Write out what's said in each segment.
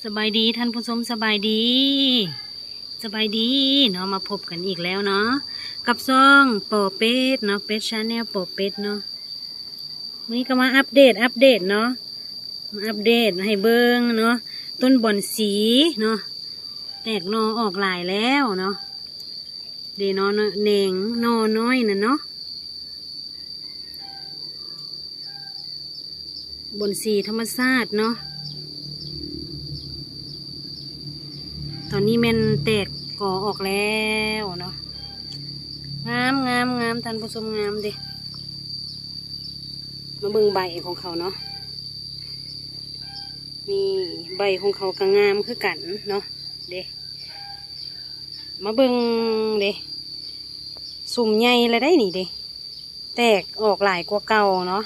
ສະບາຍດີທ່ານຜູ້ຊົມ ສະບາຍດີ ສະບາຍດີເນາະ ມາພົບກັນອີກແລ້ວເນາະ ກັບຊ່ອງປໍເປັດເນາະ ເປັດ Channel ປໍເປັດເນາະ. ມື້ນີ້ກໍມາອັບເດດ ອັບເດດເນາະ ມາອັບເດດໃຫ້ເບິ່ງເນາະ ຕົ້ນບອນຊີເນາະ ແຕກໜໍ່ອອກຫຼາຍແລ້ວເນາະ. ເດເນາະ ແໜງໜໍ່ນ້ອຍນັ້ນເນາະ ບອນຊີທຳມະຊາດເນາະ ຕອນນີ້ແມ່ນແຕກກໍອອກແລ້ວເນາະ ງາມ ງາມ ງາມ ທ່ານຜູ້ຊົມ ງາມເດ. ມາເບິ່ງໃບຂອງເຂົາເນາະ ນີ້ໃບຂອງເຂົາກໍງາມຄືກັນເນາະ ເດ. ມາເບິ່ງເດ້ ສຸມໃຫຍ່ແລ້ວໄດ໋ນີ້ເດ້ ແຕກອອກຫຼາຍກວ່າເກົ່າເນາະ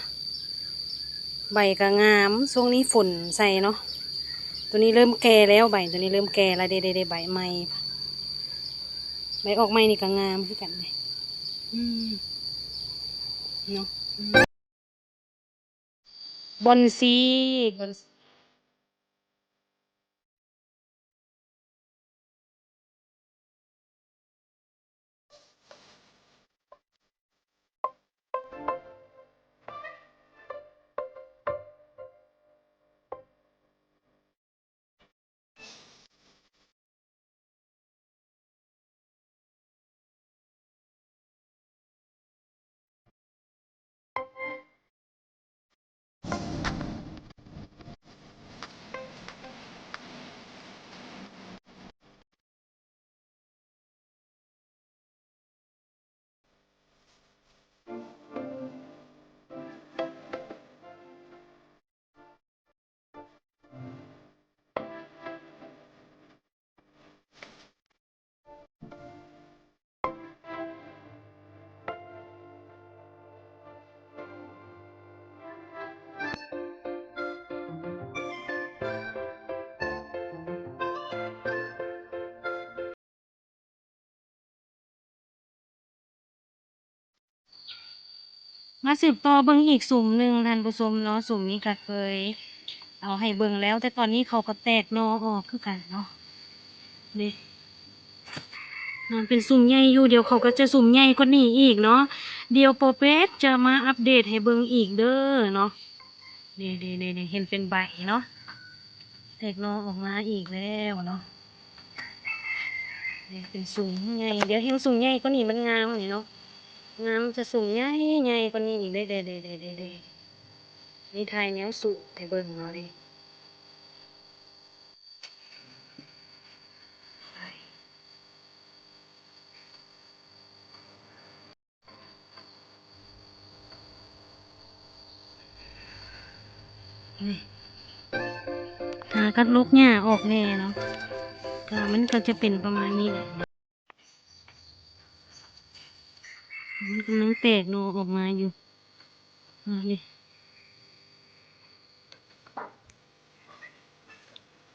ໃບກໍງາມ ຊ່ວງນີ້ຝົນໃສ່ເນາະ. ໂຕນີ້ເລີ່ມແກ່ແລ້ວ ໃບໂຕນີ້ເລີ່ມແກ່ແລ້ວເດ້ ເດ້ ເດ້ ໃບໃໝ່ ໃບອອກໃໝ່ນີ້ກໍງາມຄືກັນເດ້ ອືມ ເນາະ ອືມ. ບອນຊີ ບອນຊີ. ມາສືບຕໍ່ເບິ່ງອີກສຸມໜຶ່ງທ່ານຜູ້ຊົມເນາະ ສຸມນີ້ກໍເຄີຍເອົາໃຫ້ເບິ່ງແລ້ວ ແຕ່ຕອນນີ້ເຂົາກໍແຕກໜໍ່ອອກຄືກັນເນາະ ເດ້ ຍັງເປັນສຸມໃຫຍ່ຢູ່ ດຽວເຂົາກໍຈະສຸມໃຫຍ່ກວ່ານີ້ອີກເນາະ ດຽວປໍເປັດຈະມາອັບເດດໃຫ້ເບິ່ງອີກເດີເນາະ. ນີ້ໆໆ ເຫັນເປັນໃບເນາະ ແຕກໜໍ່ອອກມາອີກແລ້ວເນາະ ນີ້ເປັນສຸມໃຫຍ່ ດຽວແຮ່ງສຸມໃຫຍ່ກວ່ານີ້ ມັນງາມນີ້ເນາະ ງາມ ຈະສຸມໃຫຍ່ໆກວ່ານີ້ອີກເດ້ ເດ້ ເດ້ ເດ້ ເດ້ ນີ້ຖ່າຍແນວສຸມໃຫ້ເບິ່ງເນາະ ນີ້. ນີ້ ຫາກັດລົກຫຍ້າອອກແດ່ເນາະ ກໍມັນກໍຈະເປັນປະມານນີ້ແຫຼະ ມັນກຳລັງແຕກໜໍ່ອອກມາຢູ່ ນີ້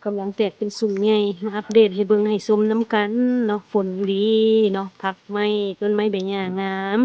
ກຳລັງແຕກເປັນສຸມໃຫຍ່ ມາອັບເດດໃຫ້ເບິ່ງໃຫ້ຊົມນຳກັນເນາະ ຝົນດີເນາະ ຜັກໄມ້ ຕົ້ນໄມ້ໃບຫຍ້າງາມ